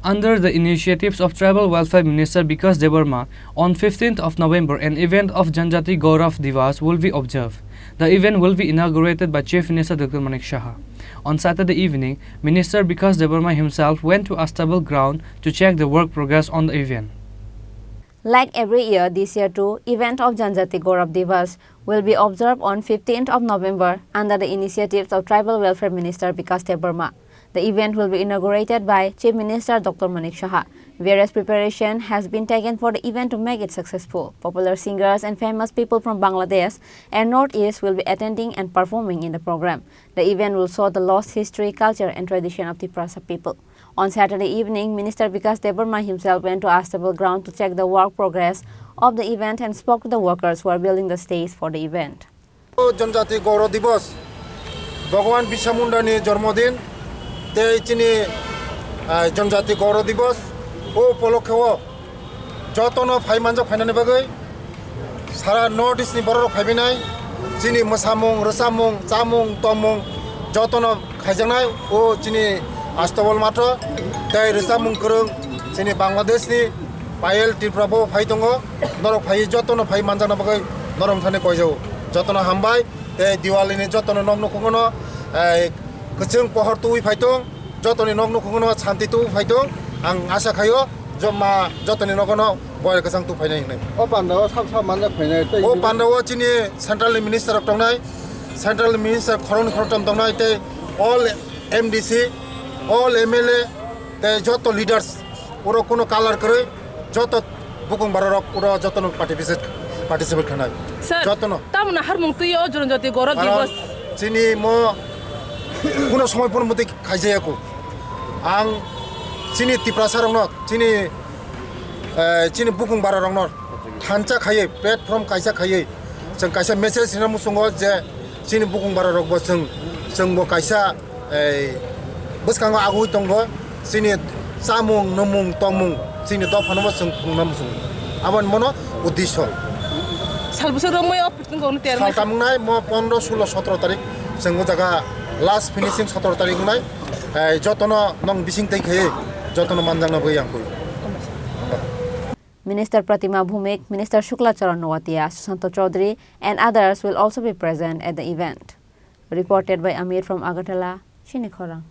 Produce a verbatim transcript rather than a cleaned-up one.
Under the initiatives of Tribal Welfare Minister Bikash Debbarma, on fifteenth of November, an event of Janjati Gaurav Divas will be observed. The event will be inaugurated by Chief Minister Doctor Manik Saha. On Saturday evening, Minister Bikash Debbarma himself went to Astabal ground to check the work progress on the event. Like every year, this year too, event of Janjati Gaurav Divas will be observed on fifteenth of November under the initiatives of Tribal Welfare Minister Bikash Debbarma. The event will be inaugurated by Chief Minister Doctor Manik Saha. Various preparation has been taken for the event to make it successful. Popular singers and famous people from Bangladesh and Northeast will be attending and performing in the program. The event will show the lost history, culture and tradition of Tiprasa people. On Saturday evening, Minister Bikash Debbarma himself went to Astabal ground to check the work progress of the event and spoke to the workers who are building the stage for the event. O Janjati Gaurav Divas, Bhagwan Birsa Munda ni jormodin, tei chini, ah, Janjati Gaurav Divas, o upolokhe o jotono phai manjak phainani bagwi sara North East ni borok rok phaibainai, chini mwsamung, rwchapmung, chamung, tongmung jotono khaijaknai o chini Astabal matho, tei rwchapmung kwrwng chini Bangladesh ni Payal Tripura bo phai tongo, norok phai jotono phai manjakna bagwi norok thani koijago. Jotono hambai, tei Diwali ni jotono nok nukhungo no, eh, kwchwng pohor tubui phai tong, jotoni nok nukhungo no santi tubui phai tong, ang asa khaio joma jotoni nogo no boyar kwchang tu phainai hinwi. O pandao sab sab manjak phainai tei O pandao chini central ni minister rok tongnai, central ni minister khoroknwi khoroktham tongnai tei all M D C, all M L A tei joto leaders oro kuno color kwrwi joto bukung bara rok oro jotono participate, participate khanai. Sir, jotono. Tamoni harmung twi o Janjati Gaurav Karon Divas? Chini mo kuno somoi pun muti khaijaya ko. Ang chini Tiprasa rokno, chini, eh, chini bukung bara rokno thansa khaiwi, platform kaisa khaiwi, chwng kaisa message rina muchungo je chini bukung bara rokbo chwng, chwngbo kaisa, eh, bwskango agui tongo, chini chamung, nwmung, tongmung, chini dophano bo chwng phunukna muchungo. Aboni mono uddesho. Sal bwswk romwi o Sal tamung nai mo pondro, sulo, sotoro tarik chwng o jaga last finishing sotoro tarik wngnai, eh, jotono nong bising tei khaiwi jotono manjakna bagwi ang koi. Minister Pratima Bhumik, Minister Shukla Charan Noatia, Sushanta Chaudhary and others will also be present at the event. Reported by Amir from Agartala, Chini Khorang.